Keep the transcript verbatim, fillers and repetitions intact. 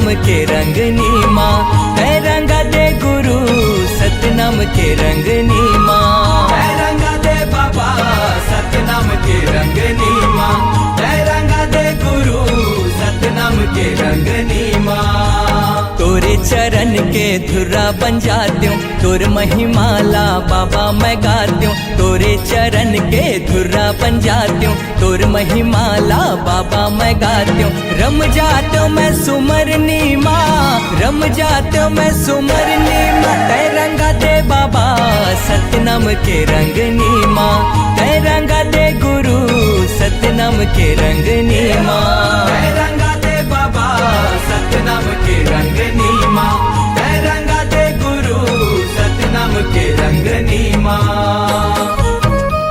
के रंगनी मा, तै रंगा दे गुरु सतनाम के रंगनी मा। तै रंगा दे बाबा सतनाम के रंगनी मा, तै रंगा दे गुरु सतनाम के रंगनी मा। तोरे चरण के धुर्रा बन जात्यों, तोर महिमा ला बाबा मैं गात्यों। तोरे चरण के धुर्रा बन जात्यों, तोर महिमा ला बाबा मैं गात्यों। रम जात्यों मैं सुमरनी मा, रम जात्यों मैं सुमरनी मा। तै रंगा दे बाबा सतनाम के रंगनी मा, तै रंगा दे गुरु सतनाम के रंगनी मा। तै रंगा दे बाबा सतनाम के रंगनी मा, तै रंगा दे गुरु सतनाम के रंगनी मा।